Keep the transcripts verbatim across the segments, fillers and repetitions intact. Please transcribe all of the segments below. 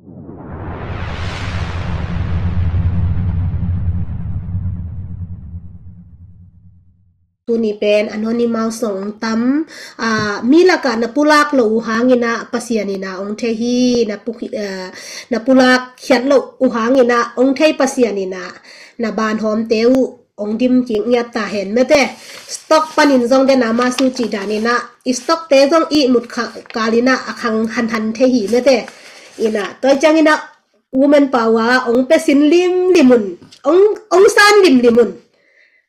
Tuni pen anonymous song tam, ah, mi lakah na pulak lo uh hangin ah Pasian in ah ong thei hi, na pu-, ah, na pulak khiat lo uh hangin ah ong thei Pasian in ah, na banhawmte uh ong dim kik ngiat ta hen mate. Stock panin zong den a ma su ci dan in ah, i stock te zong i mut kha-, kal in ah a khang hanhan thei hi mate. In ah, tua ciang in ah woman power ong pe sin limlim un, ong, ong san limlim un.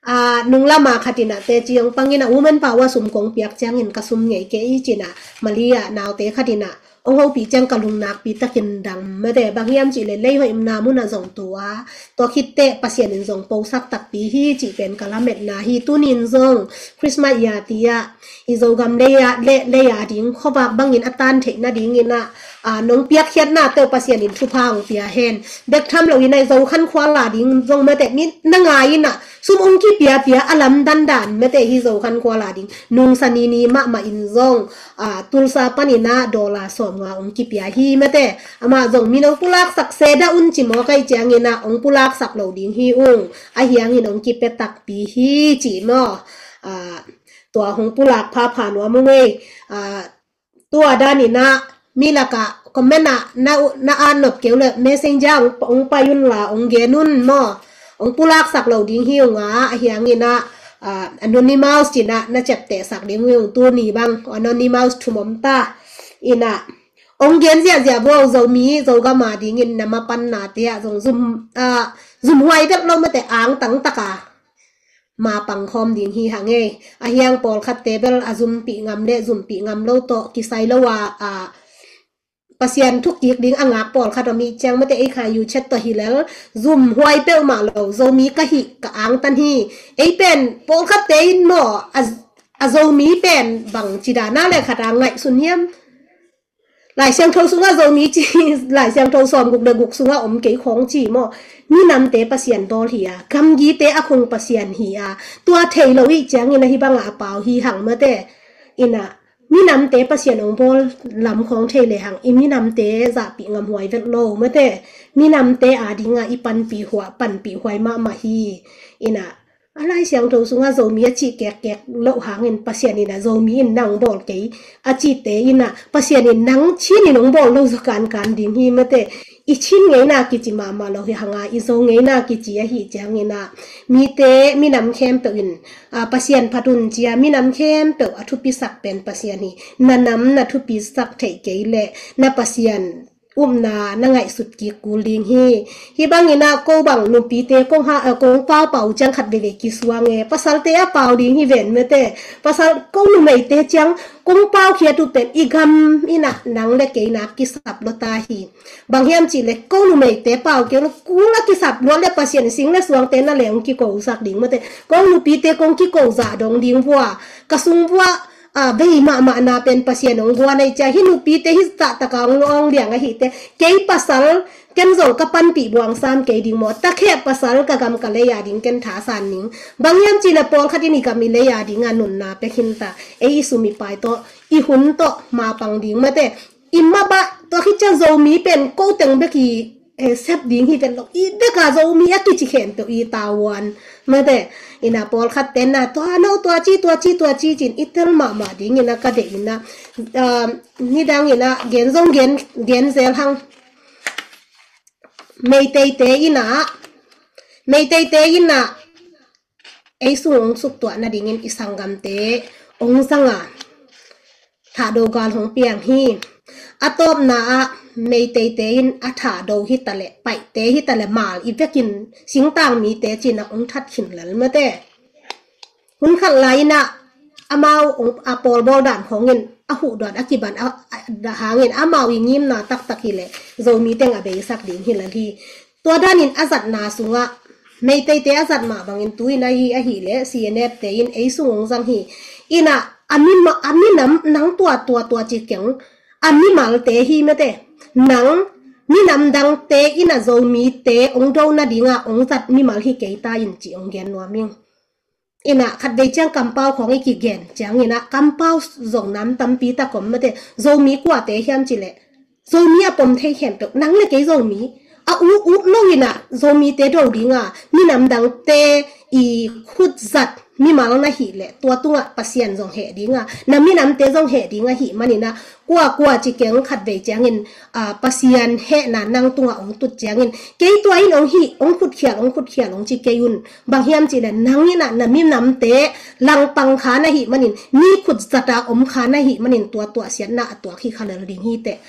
Ah, nung lama khat in ah teci ong pang in ah woman power sum kong piak ciangin ka sum ngei kei ci in ah, Malia naute khat in ah ong hopih ciang ka lung nakpi takin dam mate. Bang hiam cih leh lei hoihna mun ah zong tu a, tua khit teh Pasian in zong posak takpi hi cih pen ka lametna hi. Tuni in zong Christmas ya ti ah i Zogam lei a, le, lei a ding khuavak bangin a tan theih nading in ah, ah, nong piakkhiatna te uh Pasian in thupha ong pia hen. Bek tham lo in ah i Zokhan khua la ding zong mate, mi na ngai in ah sum ong kipia pia a lamdang dan mate, hi Zokhan khua la ding nung sanini mahmah in zong, ah, Tulsa panin ah dollar sawmnga ong kipia hi mate. Amah zong mi nong pulaksak se dah un ci maw, kai ciangin ah ong pulaksak lo ding hi ung. Ahi hangin ong kipia takpi hi ci maw. Ah, tua hong pulak phapha nuam ung ei. Ah, tua dan in ah mi lakah comment ah na, na at nop kei uh leh Messenger ong, ong pai un la ong gen un maw. Ong pulaksak lo ding hi ung a, ahi hangin ah, ah, anonymous ci in ah na ciaptehsak ding hi ung, tuni bang anonymous thum om ta. In ah ong gen ziahziah vua, Zomi, Zogam a dingin na mapannate ah zong zum, ah, zumhuai vet lo mate, angtang taka mapang khawm ding hi hang ei. Ahi hang pawlkhatte bel a zumpih ngam le zumpih ngam lo tawh kisai lo a, ah, Pasian thukik ding a ngak pawlkhat om ih ciang mate, ei kha U chat tawh hi lel, zumhuai peuhmah lo, Zomi ka hih ka angtan hi. Ei pen pawlkhatte in maw, a, a Zomi pen bang ci dan a le khat a ngaihsun hiam? Lai Siangtho sungah Zomi ci, Lai Siangtho sawmguk le guk sungah om kei khawng ci maw. Minamte Pasian bawl hi a, gamgite a khung Pasian hi a, tua thei lo ih ciangin ahi bangah a pau hi hang mate. In ah, minamte Pasian ong bawl lam khawng thei le hang, i minamte zahpih ngamhuai vet lo mate. Minamte a dingah i panpih huai, panpih huai mahmah hi. In ah, a Lai Siangtho sungah Zomi a cih kekkek loh hangin Pasian in ah Zomi in nang bawl kei a cihte in ah Pasian in nang Chin in ong bawl lo zaw kankan ding hi mate. I Chin ngeina kici mahmah lo hi hang a, i Zo ngeina kici ahi ciangin ah mite, minam khempeuh in, ah, Pasian phat un ci a, minam khempeuh a thupisak pen Pasian hi. Na nam na thupisak theih kei leh na Pasian upna na ngaihsut kik kul ding hi. Hih bangin ah ko bang nupite kong ha, ah, kong paupau ciang khat veivei kisuang e, pasalte a pau ding hi ven mate. Pasal ko numeite ciang kong paukhiat uh pen i gam in ah nang le kei na kisap lua ta hi. Bang hiam cih leh ko numeite pau kei lo kul a kisap luat leh Pasian sing le suangte na leh ong kikozak ding mate. Ko nupite kong kiko zah dong ding vua, ka sung vua, ah, vei mahmah na pen Pasian ong guan ahi cia, hih nupite hih tahtaka ong, ong liang ahite, kei pasal ken zong ka panpih buang sam kei ding maw, takhe pasal ka gam ka lei a ding ken thasan ning. Bang hiam cih leh pawlkhat in i gam i lei a ding a nunna pia khin ta, ei i sum i pai tawh, i hun tawh mapang ding mate. I mabah tua khit ciang Zomi pen ko teng bek i, eh, sep ding hi ven lo. I bek a Zomi a kici khempeuh i tavuan mate. In ah pawlkhat ten ah tua no, tua ci, tua ci, tua ci cin i tel mahmah ding in ah ka deih in ah, um, nidang in ah gen zong gen, gen zel hang. Meiteite in ah, Meiteite in ah ei sung ong suktuah nadingin i sanggamte ong zang a, thahdo gal hong piang hi. A tawpna ah Meiteite in a thahdo hi ta leh, Paite hi ta leh, mal i vekin singtang mite cin ah ong that khin lel mate. Hun khat lai in ah amau ong, a pawlbawl dan khawngin a huh dan a kiban a, a, a hangin amau i ngimna taktak hi leh Zomi teng a beisak ding hi lel hi. Tua danin a zatna sungah Meiteite a zat mah bangin tu in ahi, ahih leh C N F te in ei sung ong zang hi. In ah a mi ma, a minam nang tua, tua, tua ci keng, a mimalte hi mate. Nang minam dangte in ah Zomite ong do nading ah ong zat mimal hi kei ta in ci ong gen nuam ing. In ah khatvei ciang kampau khawng i kigen ciangin ah kampau zong nam tampi tak om mate. Zomi kuate hiam cih leh Zomi a pom thei khempeuh, nang le kei Zomi a ut ut lo in ah, Zomite do ding a, minam dangte i khutzat mimal na hih leh tua tungah Pasian zong heh ding a, na minamte zong heh ding ahih manin ah, kua kua ci keng khatvei ciangin, a, Pasian hehna nang tungah hong tut ciangin, kei tua in hong hih, hong khutkhial, hong khutkhial hong ci kei un. Bang hiam cih leh nang in ah na minamte langpang kha na hih manin, mi khutzat a om kha na hih manin, tua tuahsiatna a tuak hi kha lel ding hi teh.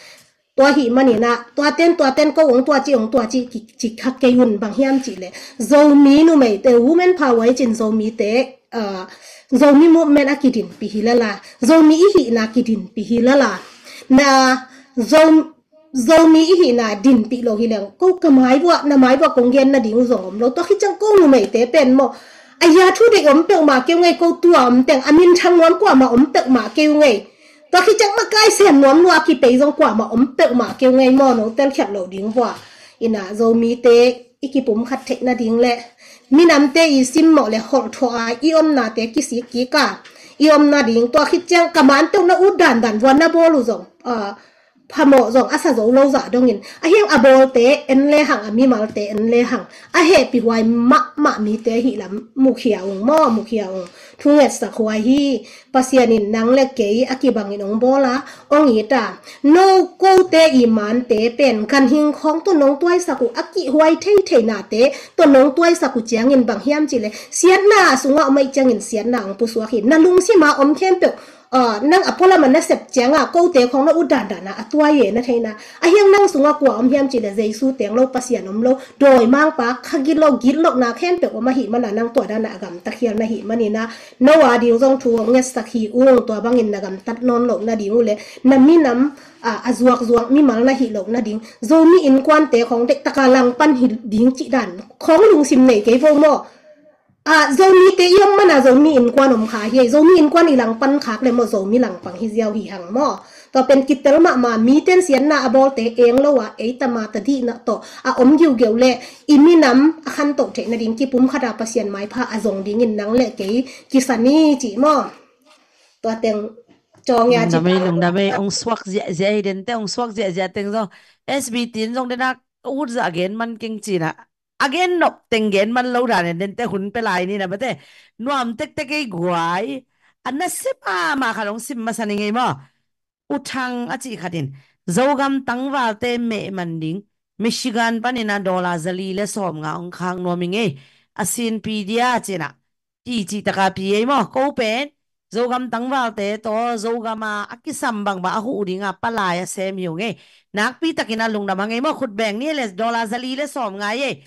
Tua hih manin ah, tuaten, tuaten ko hong tua ci, hong tua ci, ki, ci kha kei un. Bang hiam cih leh Zomi numeite, women power i cin Zomite, a, Zomi movement a kidinpih hi lala, Zomi i hihna kidinpih hi lala. Na Zo, Zomi i hihna dinpih lo hi leng, ko ka mai buah, na mai buah kong gen nading uh zong om lo. Tua khit ciang ko numeite pen maw, a ya thu deih om peuhmah kei uh ngei, ko tua om teng a minthang nuam kuamah om peuhmah kei uh ngei. Tua khit ciang makai sem nuam lua a kipei zong kuamah om peuhmah kei uh ngei maw, no telkhiat lo ding vua. In ah Zomite i kipumkhat theih nading le minamte i simmawh le holh thawh a i omnate kisik kik a, i om nading, tua khit ciang ka man teuh na ut dandan vua na bawl uh zong, a, phamawh zong a sa zo lo zah dongin, a hiang a bawlte en lehang, a mimalte en lehang, a hehpih huai mahmah mite ahih lam mukhia ung maw, mukhia ung. Thu ngetsak huai hi. Pasian in nang le kei a kibangin hong bawl a, hong it a, no kote i mante pen ganhing khawng tawh nong tuaisak uh, a kihhuai theitheinate tawh nong tuaisak uh ciangin, bang hiam cih leh siatna a sungah om ahih ciangin siatna hong pusuak hi. Na lungsim a om khempeuh, a, nang a pualam a na sep ciang a, kote khawng na ut dandan a, a tuai e na theihna. A hiang nang sungah kua om hiam cih leh Jesu teng lo, Pasian om lo, dawimangpa, kha gilo, gitlohna khempeuh om ahih man a, nang tua dan a a gamta khial na hih manin ah, no a ding zong thu hong ngetsak hi ung. Tua bangin na gamtat nawn loh nading uh le na minam, a, a zuakzuak mimal na hih loh nading, Zomi innkuante khawng deihtak a langpan hi ding cih dan khawng lungsim nei kei vo maw. A, Zomite i om man a Zomi innkuan om kha hi ei. Zomi innkuan i langpan khak le maw, Zomi langpang hi ziau hi hang maw. Tua pen kitel mahmah, miten siatna a bawlte eng lo a, ei tama ta dihna tawh a om giugeu le i minam a khantoh theih nading kipumkhat a Pasian maipha a zong dingin nang le kei kisa ni cih maw. Tua teng cawng ia cih. Lungdam ei, lungdam ei. Hong suak ziahziah hi dente, hong suak ziahziah teng zong S B T in zong den a ut zah gen man keng cin ah, a gen nop teng gen man lo dan in dente hun pia lai ni na mate. Nuam tektek ei guai. A nasia mahmah khat hong sim masa ning ei maw. U Thang a cih khat in, Zogam tangvalte meh man ding, Michigan panin a dollar zali le sawmnga hong khak nuam ing ei. A sinpi dia cin ah, ti cih taka pi ei maw. Ko pen Zogam tangvalte tawh Zogam a a kisam bangbang a huh ding a palai a sem hi ung ei. Nakpi takin a lungdam hang ei maw. Khut beng ni le dollar zali le sawmnga ei.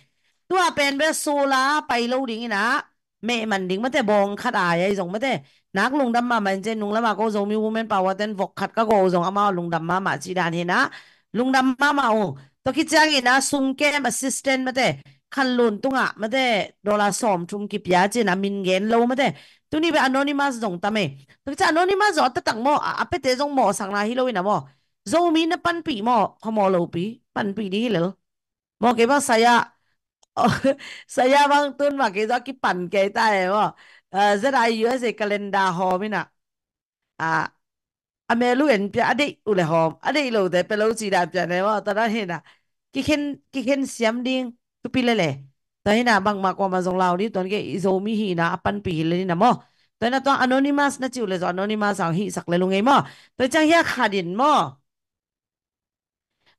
Tua pen bel solar pai lo ding in a meh man ding mate, bawng khat ai ai zong mate. Nak lungdam mahmah in, cin nung lam a ko Zomi Women Power ten vok khat ka go uh zong amau lungdam mahmah cih dan hi na. Lungdam mahmah uh. Tua khit ciangin a sum kem assistant mate, khanlun tungah mate, dollar sawmthum kipia cin a min gen lo mate. Tuni bel anonymous zong tam ei. Tua khit ciang anonymous zong a taktak maw, a, a piate zong mawhsakna hi lo in a maw. Zomi na panpih maw, phamawh lopi, panpih ding hi lel. Maw kei bang saya, saya bang tun mah kei zong a kipan kei ta e maw. Eh, Z I U S A calendar hawm in a. Ah, a mel uh en pia, a deih uh le hawm, a deih lote pia lo ci dan pia ne maw. Tua dan hi na. Kikhen, kikhen siam ding thupi lele. Tua hi na bangmah kuamah zong lau ding tuan kei, i Zomi hi na a panpih hi le ni na maw. Tua hi na tua anonymous na ci uh le zong anonymous ang hihsak le lungei maw. Tua hi ciang hi a khat in maw.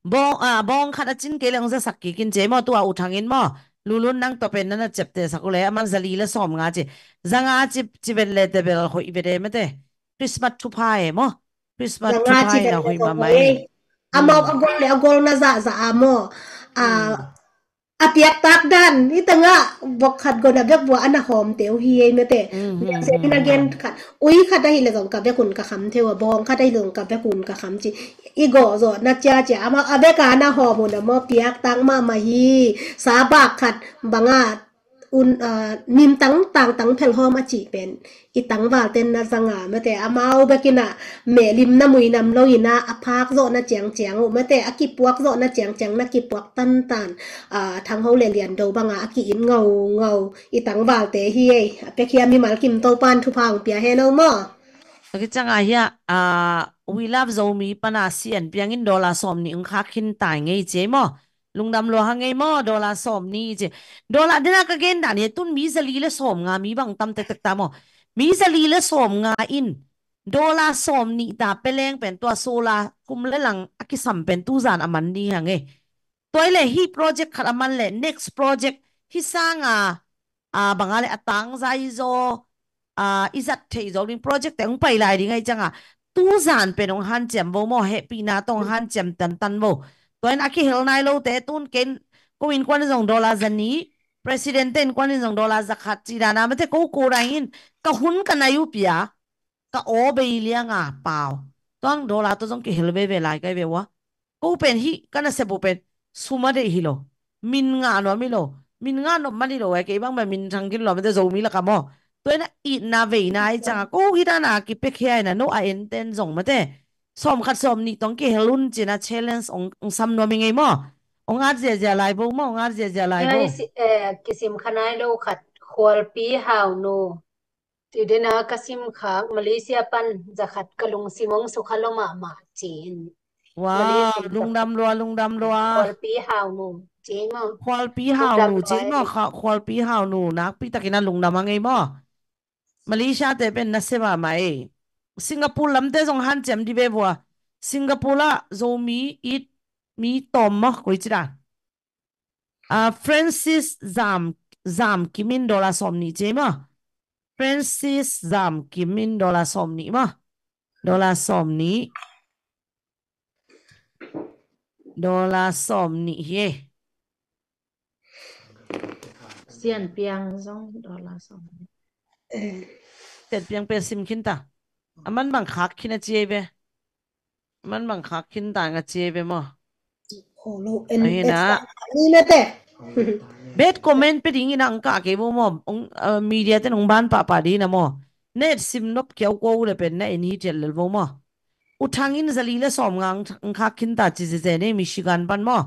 Bawng, ah, bawng khat a cin kei le hong zasak kik in ci ei maw, tua U Thang in maw. Lulun nang tua pen na na ciaptehsak uh le, a man zali le sawmnga ci. Zanga ci, ci ven le te bel hoih ve de mate. Christmas thupha e maw. Christmas thupha e na hoih mahmah e. Amau a gol le a gol na zahzah a maw. Ah, a piaktak dan i tangah bok khat gona bek bua a na hawmte uh hi ei mate. Biaksia in a gen khat, ui khat ahi le zong ka bek un ka kham theu a, bawng khat ahi le zong ka bek un ka kham ci. I gawh zawh na ciacia amau a bek a na hawm un a maw, piaktak mahmah hi. Sa bak khat banga un, ah, mintang tangtang phelhawm a cih pen i tangvalte na zanga mate, amau bekin a mehlim na muinam lo in a, a phak zawhna ciangciang uh mate, a kipuak zawhna ciangciang na kipuak tantan, ah, Thangho le Liando banga a ki-it ngaungau i tangvalte hi ei. A piakhia mimal kim Topan thupha hong pia hen aw maw. Taki canga hia, ah, We Love Zomi pana sian piangin dollar sawm nih ong khak khin tai ngei ci ei maw. Lungdam lua ha ngei maw, dollar sawm nih ci. Dollar dena ka gen dan hi, tun mi zali le sawm nga mi bang tam tektek ta maw. Mi zali le sawm nga in dollar sawm nih ta peleng pen tua solar kum le lang a kisam pen tuzan a man ding hi ha ngei. Tua i le hi project khat a man le next project hi sanga, a, banga le a tangzai zaw, a, i zat thei zaw ding project te hong pai lai ding ai canga. Tuzan pen hong hanciam vo maw, hehpihna tawh hong hanciam tantan vo. Tua in a kihel nai lote tun ken ko innkuan in zong dollar zani, president te innkuan in zong dollar zakhat ci dana mate ko ko dang in ka hun ka nai uh pia, ka aw bei lianga pau. Tuang dollar tawh zong kihel veve lai kai ve ua. Ko pen hi ka nasep uh pen sum a deih hi lo. Min ngah nuam hi lo. Min ngah nuam man hi lo e, kei bang bang min thang khin lo mate Zomi laka maw. Tua ina itna veina ai canga ko hi dana kipekhia ina no a enten zong mate sawm khat sawm nih tawh kihel un cina challenge ong, ong sam nuam i ngei maw. Ong at ziazia lai bo maw, ong at ziazia lai bo. Kisim khanai lo khat Khualpi Hau Nu. Ci dena ka sim khak Malaysia pan zakhat ka lungsim ong sukha lo mahmah ci in. Wow, lungdam lua, lungdam lua. Khualpi Hau Nu ci maw. Khualpi Hau Nu ci maw, Khualpi Hau Nu nakpi takin a lungdam a ngei maw. Malaysia te pen na se mahmah ei. Singapore lamte zong hanciam di ve vua. Singapore ah Zomi it mi tawm maw, koi ci dan. Ah, Francis Zam, Zam Kim in dollar sawm nih ci ei maw. Francis Zam Kim in dollar sawm nih maw. Dollar sawm nih. Dollar sawm nih hi ei. Sian piang zong dollar sawm nih. Sian piang pen sim khin ta. A man bang khak khin a ci ei ve. Man bang khak khin ta nga ci ei ve maw. Ahi na. Bad comment pe ding ina ang ka kei bo maw. Media ten ong ban pahpah ding ina maw. Net sim nop kiau ko le pen na en hi tiat lel bo maw. U Thang in zali le sawm nga ang khak khin ta ci zeze ne Michigan pan maw.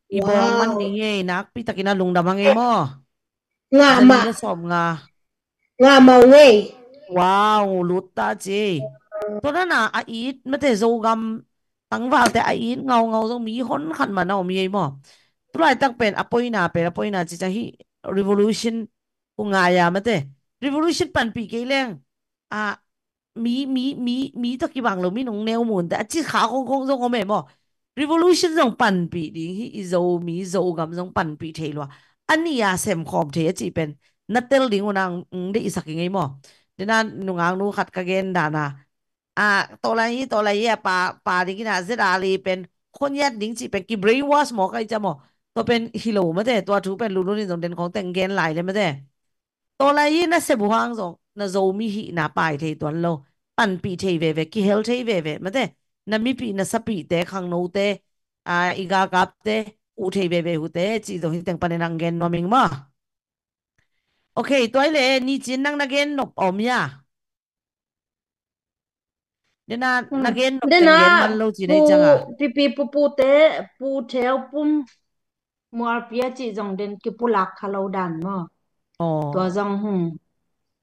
I bawng man ni ngei nakpi takin a lungdam a ngei maw. Zali le sawm nga. Nga mau ngei. Wow, lut ta ci. Tua dana a it mate Zogam tangvalte a it ngaungau zong mi hon khat man a om hi ei maw. Tulaitak pen a poina pen a poina ci ciang hi revolution ku ngai a mate. Revolution panpih kei leng a mi, mi, mi, mi tawh kibang lo mi nong neu munte a ci kha khongkhong zong om e maw. Revolution zong panpih ding hi, i Zomi Zogam zong panpih thei lua. A nih a semkhawm thei a cih pen na tel ding una ang deihsak i ngei maw. Dena nungak nu khat ka gen dana a tawlai hi, tawlai hi a pa, pa ding ina zet a li pen khoniat ding cih pen ki brainwash maw kai ca maw. Tua pen hi lo mate, tua thu pen lulun in zong den khong teng gen lai le mate. Tawlai hi na se buhang zong na Zomi hihna pai thei tuan lo. Panpih thei veve, kihel thei veve mate. Na mipih na sapihte khangnote a i galkapte uh thei veve hute cih zong hi teng panin ang gen nuam ing maw. Ok, tua i le ni cin nang na gen nop om ia. Dena na gen nop teng gen man lo ci nei canga. Pipi pupute pu theu pum mualpi a cih zong den kipulak kha lo dan maw. Tua zong hum.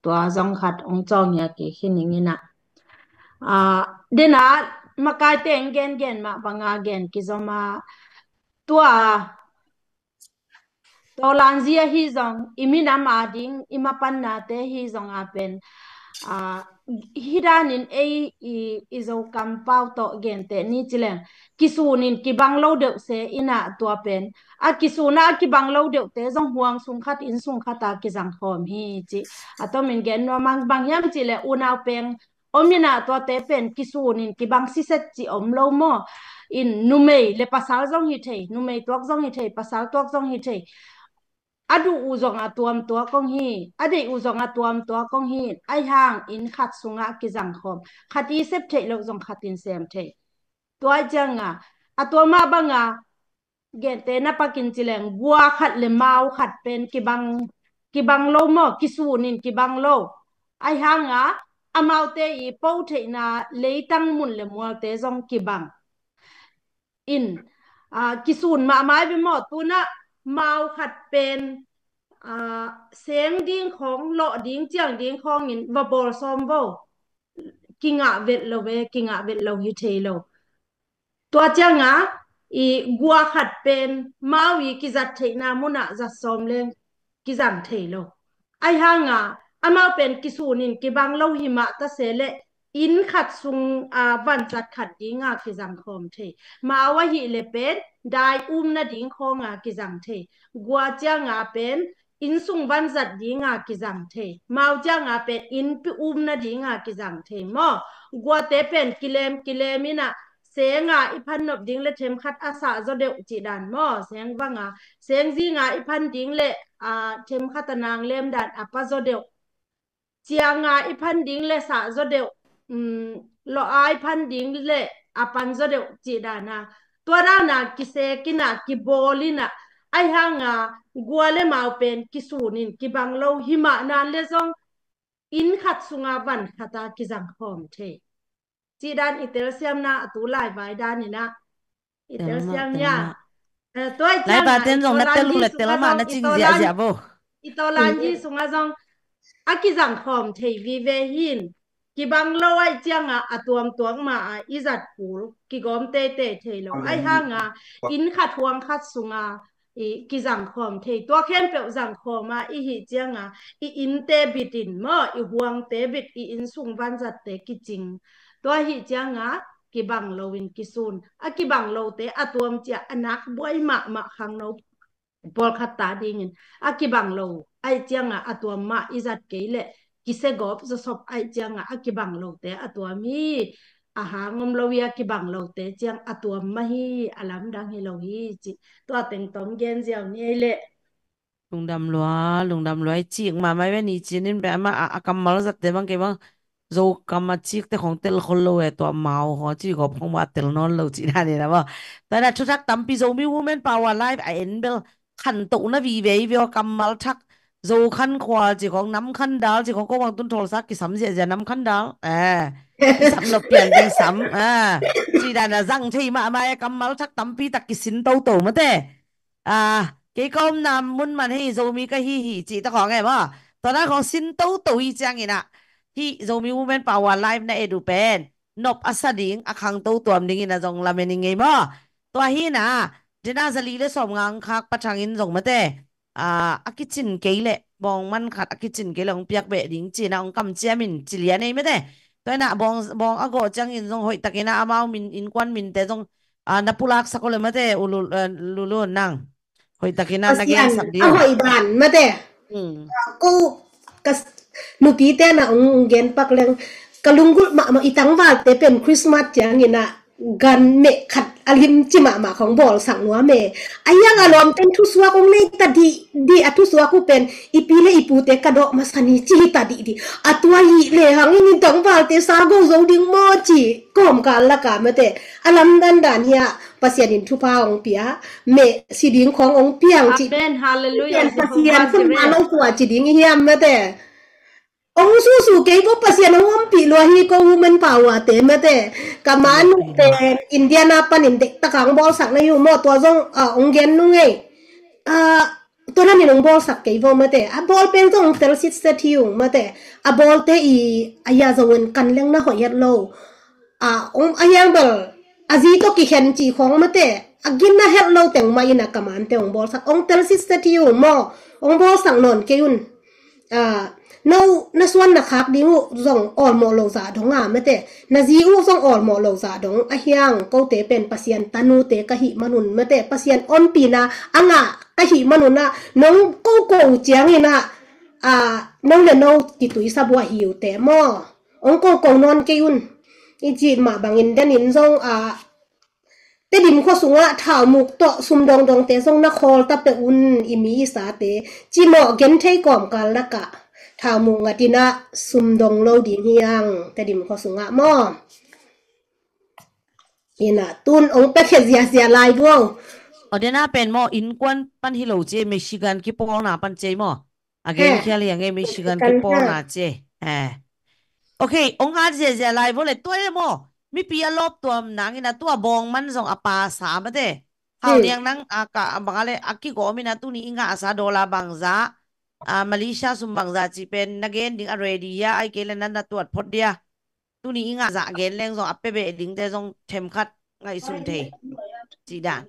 Tua zong khat ong cawng ia kei khin ing ina. Dena makai teng gen gen mah banga gen kizom a. Tua Tawlanzia hi zong i minam a ding i mapannate hi zong a pen hi danin ei i Zokam pau tawh gente ni cileng kisunin kibang lo deuh se ina tua pen a kisuna a kibang lo deuhte zong huang sung khat inn sung khat a kizang khawm hi ci. A tomin gen nuam ang bang hiam cileh unau peng om ina tuate pen kisunin kibang siset ci om lo maw? In numei le pasal zong hi thei, numei tuak zong hi thei, pasal tuak zong hi thei. A duh uh zong a tuam tuak kong hi, a deih uh zong a tuam tuak kong hi. Ai hang in khat sungah kizang khawm, khat i sep theih loh zong khat in sem thei. Tua cianga a tua mah banga gente na pakin cileng gua khat le mau khat pen kibang kibang lo maw, kisunin kibang lo. Ai hanga amaute i po theihna leitang mun le mualte zong kibang. In kisun mahmai ve maw, tuna mau khat pen seng ding khawng, lawh ding ciang ding khawngin va bawl sawm vo. kingah vet lo ve, kingah vet lo hi thei lo. Tua cianga i gua khat pen mau i kizat theihna munah zat sawm leng kizang thei lo. Ahi hanga amau pen kisunin kibang lo hi mah ta se leh inn khat sung a vanzat khat dinga kizang khawm thei. Mau ahih leh pen dai umna ding khawnga kizang thei. Gua cianga pen inn sung vanzat dinga kizang thei. Mau cianga pen innpi umna dinga kizang thei maw? Guate pen kilem kilem inah senga i phan nop ding le themkhat a sah zaw deuh cih dan maw? Seng vanga seng zinga i phan ding le a themkhat a nang lem dan a pa zaw deuh. Cianga i phan ding le sah zaw deuh. Um, lawh a i phan ding le a pan zaw deuh cih dana tua dana kisek inah kibawl inah ahi hanga gua le mau pen kisunin kibang lo hi mah nan le zong inn khat sunga van khata kizang khawm thei. Cih dan i telsiamna a tu laivai dan inah i telsiam nia. Tua i cianga ten zong na tel uh le tel mah na cing ziahziah vo. I tawlan hi sunga zong a kizang khawm thei vive hin kibang lo ahi cianga a tuamtuak ma a i zat kul kigawm teitei thei lo. Ahi hanga inn khat huang khat sunga i kizang khawm thei. Tua khempeuh zang khawma i hih cianga i innte bitin maw, i huangte bit, i inn sung vanzatte kicing. Tua hih cianga kibang loin kisun. A kibang lote a tuam cia a nak buai mahmah khangno pawlkhat ta dingin a kibang lo ahi cianga a tuam mah i zat kei leh kisiagawp zawsop ahi cianga a kibang lote a tuam hi. A hang om lo hi a kibang lote ciang a tuam mah hi, a lamdang hi lo hi cih tua teng tawm gen ziau ni ei leh. Lungdam lua, lungdam lua i cik mahmah i ve ni cinin pe amah a, a kammal zatte bang kei bang Zokam a cikte khong tel khol lo e, tua mau haw ci gawp khong mah a tel nawn lo cih dan in a maw. Tua in a thuthak tampi Zomi Women Power Live a en bel khantohna vive i ve aw, kammal thak Zo khan khual ci khong, nam khan dal ci khong, ko bang tun thawlsak kisam ziahziah, nam khan dal, eh, kisam lo pian ding sam, eh, cih dan a zang thei mahmah e, kammal thak tampi tak kisin toto mate. Ah, kei ka omna mun man hei Zomi ka hi hi cih ta khong e maw. Tua dan khong sin toto hi ciangin ah hih Zomi Women Power Live na et uh pen nop a sa ding, a khangto tuam dingin a zong lamen i ngei maw. Tua hi na, dena zali le sawm ngangkhak pathangin zong mate, ah, a kicin kei leh bawng man khat a kicin kei leh hong piak beh ding ci-in a hong kamciam in ci lian ei mate. Tua in a bawng, bawng a gawh ciangin zong hoih takin a amau min, innkuan minte zong, ah, na pulaksak uh le mate, u Lu, eh, Lulu nang. Hoih takin a na gensak ding a hoih dan mate. Hmm. Ko ka s-, nupite na ong gen pak leng ka lunggulh mahmah i tangvalte pen Christmas ciangin a gan meh khat a lim ci mahmah khong bawlsak nuam e. A iang a lawmten thusuak ong nei ta dih dih a thusuak uh pen i pi le i pute ka dawh masa ni ci hi ta dih dih. A tua hih le hangin i tangvalte sa go zo ding maw ci kawmkal laka mate. A lamdan dan hi a Pasian in thupha ong pia, meh si ding khong ong piang ci. Amen. Hallelujah. Pasian, Pasian thupha lo tua ci ding i hiam mate. Ong susu kei bo Pasian ong ompih lua hi ko Women Power te mate. Ka manu te Indiana panin dek takang bawlsak na hi uh maw, tua zong, ah, ong gen nung ei. Ah, tua nanin ong bawlsak kei bo mate. A bawl pen zong ong tel sitset hi ung mate. A bawlte i a ia zongin kan leng na hoih het lo. A, ong, a hiang bel a zi tawh kikhen cih khong mate, a gin a helh lo teng mah in a kamante ong bawlsak, ong tel sitset hi uh maw, ong bawlsak nawn kei un. A, no na suan na khak ding uh zong awlmawh lo zah dong a mate, na zi uh zong awlmawh lo zah dong. A hiang kote pen Pasian tanute ka hih manun mate, Pasian ompihna a ngah ka hih manun a nong koko ciangin a, a, no le no kituisa buah hi uh te maw. Ong koko nawn kei un. I cih mah bangin denin zong, ah, Tedim khua sungah thaumuk tawh sum dongdongte zong na khawl ta peuh un, i mi i sate. Cimawh gen thei kawmkal lakah thaumuk ngatin ah sum dong lo ding hi ang, Tedim khua sungah maw. Ina tun ong pekhe ziazia lai buang. Aw, dena pen maw, innkuan pan hi lo ci, Michigan kipawlna pan ci maw. A gen khial hi a ngei, Michigan kipawlna ci. Eh. Ok, ong at ziazia lai vo le, tua e maw, mipi a lawp tuam nangin a tua bawng man zong a pasa mate. Hau niang nang a ka bang a le a kigawm in a tuni i ngahsa dollar bangza, a Malaysia sum bangza ci pen na gen ding a ready a, ai kei le nan na tuat phot dia. Tuni i ngah zah gen leng zong a pia beh dingte zong themkhat ngaihsun thei cih dan.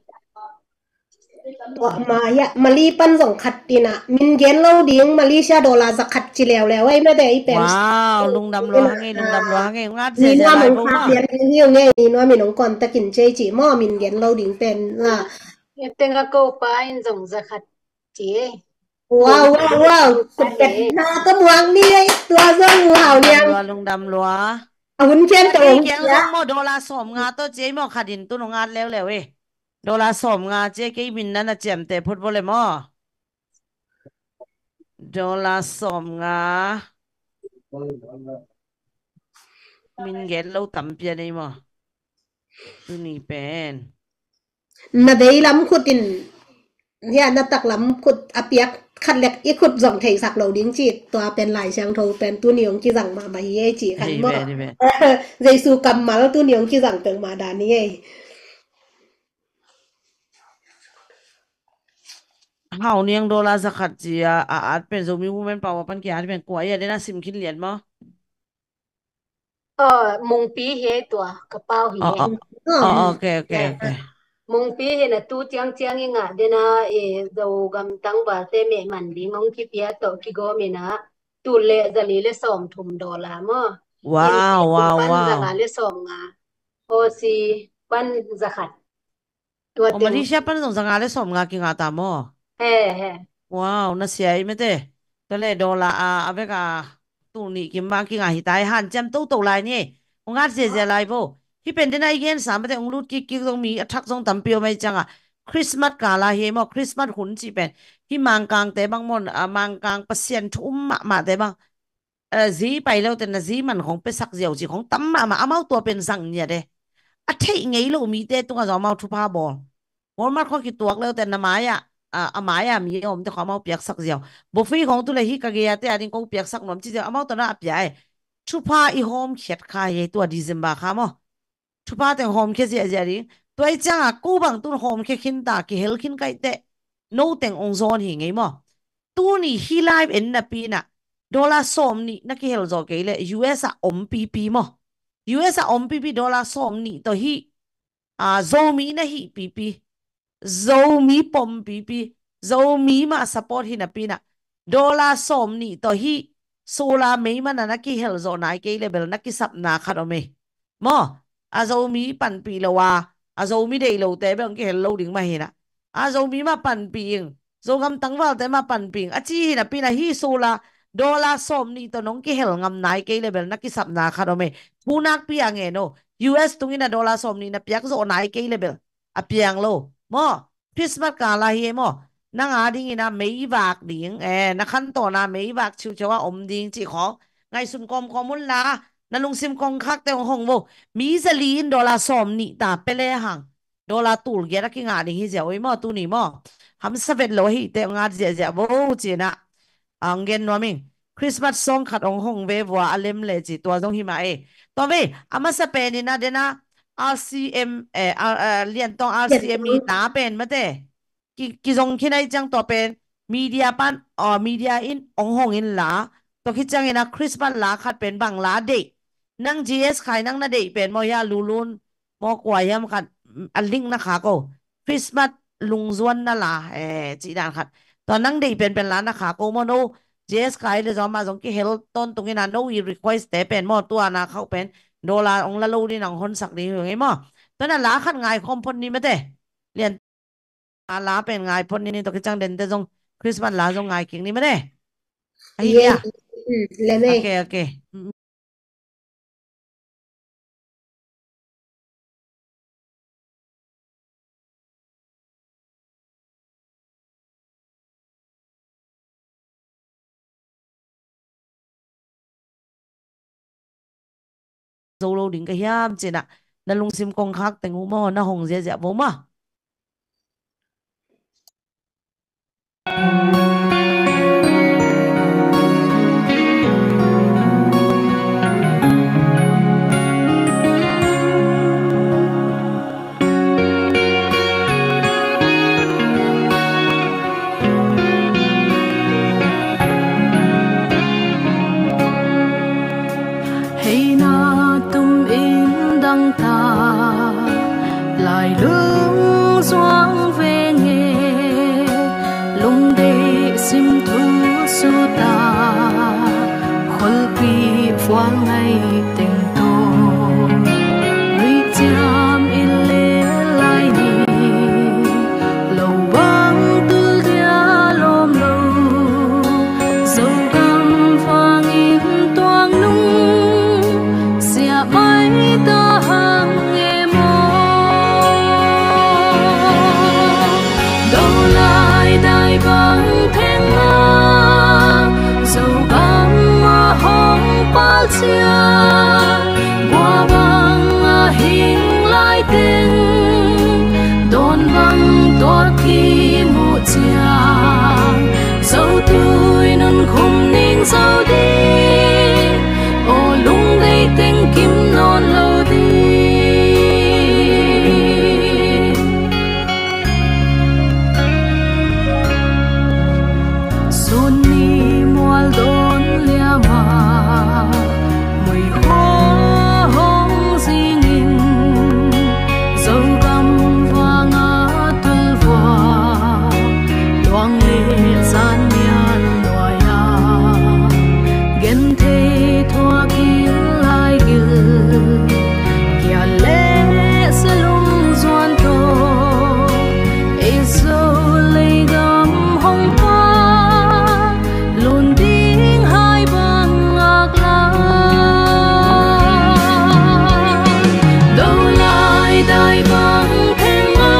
Tua ma hiah Mali pan zong khat tina min gen lo ding, Malaysia dollar za khat ci leuleu ei mate i pen. Wow, lungdam lua hang ei, lungdam lua hang ei, ngat ni zia nuam lai ong bo khat ma. Lian ding hiu ngei, ni nuam in ong contact in cei ci maw, min gen lo ding pen la. Tenga ko pa in zong za khat ci ei. Wow, wow, wow. Kut pet na ka muang ni ei, tua zong wow niang. Lua, lungdam lua. A hun cian ka ong kiang zong maw dollar sawm nga tawh ci ei maw, khat in tu nong ngat leuleu ei. Dollar sawm nga ci ei, kei min na na ciamteh phot bo le maw. Dollar sawm nga. Min gen lo tampi a nei maw. Tuni pen. Na vei lam khut in, hia na tak lam khut a piak khat lek i khut zong theisak lo ding ci, tua pen Lai Siangtho pen tuni ong kizang mahmah hi ei ci khan maw. Jesu kammal tuni ong kizang peng mah dan hi ei. Hau niang dollar za khat ci a, a at pen Zomi Women Power pan ki at pen kua i a den a sim khin lian maw. Mungpi hi ei tua, ka pau hi ei. Oh, okay, okay, okay. Mungpi hi na tu ciangciang i ngah dena e, Zogam tangvalte mehman ding ong kipia tawh kigawm ina, tu le zali le sawm thum dollar maw. Wow, wow, wow. Zanga le sawm nga. Osi pan za khat. Tua teng. Malaysia pan zong zanga le sawm nga kinga ta maw? He, he. Wow, na sia i mete. Tua le dollar a, a vek a, tu nih kim ma kinga hi ta i hanciam toto lai ni. Ong ngat ziazia lai vo. Hi pen dena i gen sa mete ong lut kikkik zong mi a thak zong tampi om ei cianga. Christmas kala hi ei maw, Christmas hun ci pen. Hi Mangkangte bang maw, a, Mangkang Pasian thu um mahmahte bang. Zi pai lo ten na zi man khong pesak ziau ci khong tam mahmah, amau tua pen zang niat e. A theih ngei lo mite tunga zong amau thupha bawl. Walmart khong kituak lo ten na mai-ah, a mai-ah mi a omte khong amau piaksak ziau. Buffet khong tu le hi ka gei-a te a ding ko piaksak nuam ci ziau amau tua na a pia e. Thupha i hawmkhiat kha hi tua December kha maw. Thupha teng hawmkhia ziahziah ding. Tua i cianga ko bang tun hawmkhia khin ta, kihel khin kaih teh. No teng ong zawn hi ngei maw. Tuni hi live en napi na dollar sawm nih na kihel zawh kei le U S a om pipi maw. U S a om pipi dollar sawm nih tawh hi, a, Zomi na hih pipi. Zomi pom pipi, Zomi mah support hi napi na dollar sawm nih tawh hi solar mei mana na kihel zawh nai kei le bel na kisapna khat om ei. Maw, a Zomi panpih lo a, a Zomi deih lote bel ong kihel lo ding mah hi na. A Zomi mah panpih ing, Zogam tangvalte mah panpih ing, a ci hi napi na hi solar dollar sawm nih tawh nong kihel ngam nai kei le bel na kisapna khat om ei. Thu nakpi a ngen o, U S tungin a dollar sawm nih na piak zawh nai kei le bel a piang lo. Maw, Christmas kala hi ei maw. Nang a dingin a meivak ding, e, na khantawn a meivak ciuciau a om ding cih khawng ngaihsun kawmkawm un la, na lungsim kongkhakte hong hong vo. Mi zali in dollar sawm nih ta pia le hang dollar tul giat a kingah ding hi ziau ei maw tuni maw. Hamsa vet lo ahih teh ngat ziahziah vo cina. Ang gen nuam ing. Christmas song khat ong hong ve vua a lem le ci tua zong hi mah e. Tua ve, a masa pen in a dena R C M, eh, a, a, Liantong R C M i na pen mate. Ki, kizong khin ai ciang tua pen media pan, aw, media in ong hong in la. Tua khit ciangin a Christmas la khat pen bang la deih. Nang G S khai nang na deih pen maw hia lulun maw kua hiam khat a link na khak o. Christmas lungzuan na la, eh, cih dan khat. Tua nang deih penpen la na khak o maw no. G S khai le zong amah zong kihel tawntung ina no i request te pen maw tua na khauh pen dollar ong la lo ding nang honsak ding hi ngei maw. Tua na la khat ngai khawm phot ni mate. Lian a la pen ngai phot ni ni tua kiciang dente zong Christmas la zong ngai kik ni mate. Ahi nia. Okay, okay. Zo lo ding ka hiam cina na lungsim kongkhak teng uh maw na hong ziahziah vo maw. Hei na i muh ciang, zo tui nunkhum ning zo ding, aw lungdei teng kim nawn lo ding. Sun ni mual dawn liama, muihua hong zingin, Zogam vanga tulvua, luang le zan mian nuaia, genthei thuak in lai gil, kia le selung zuan tawh, ei Zo leigam hong pa, lun ding hai bang ngak lai. Do lai dai bang theng a,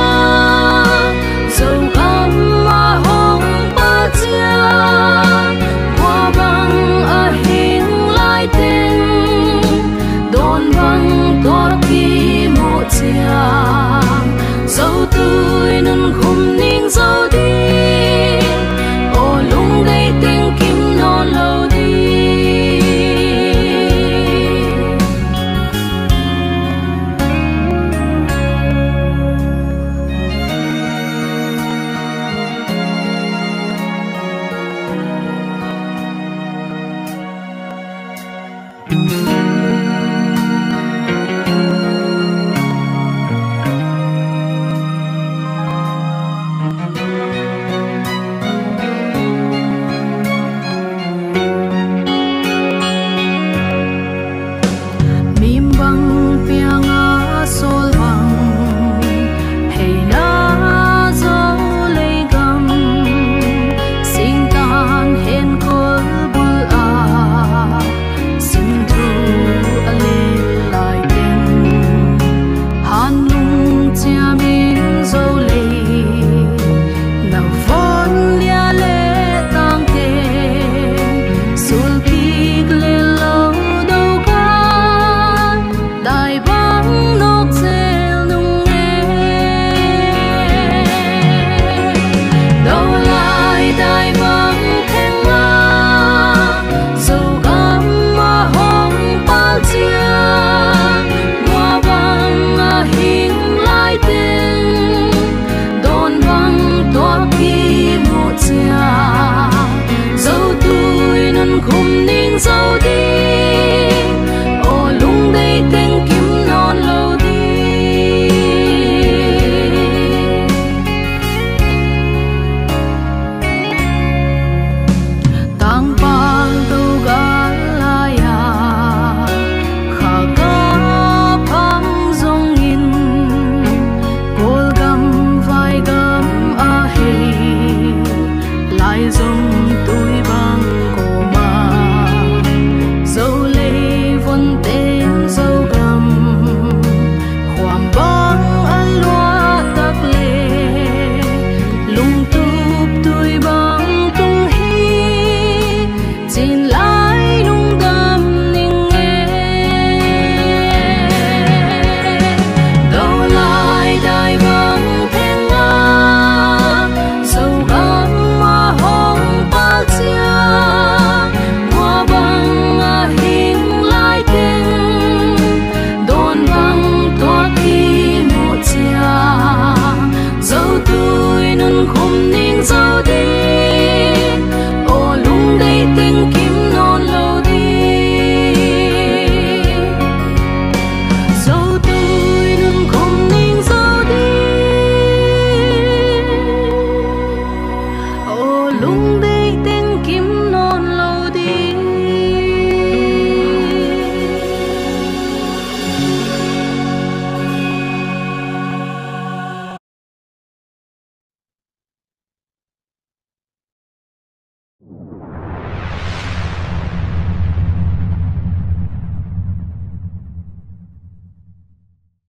Zogam a hong pa ciang, khua bang a hing lai teng, dawn bang tuak i muh ciang, zo tui nunkhum ning zo ding, aw lungdei teng kim nawn lo ding.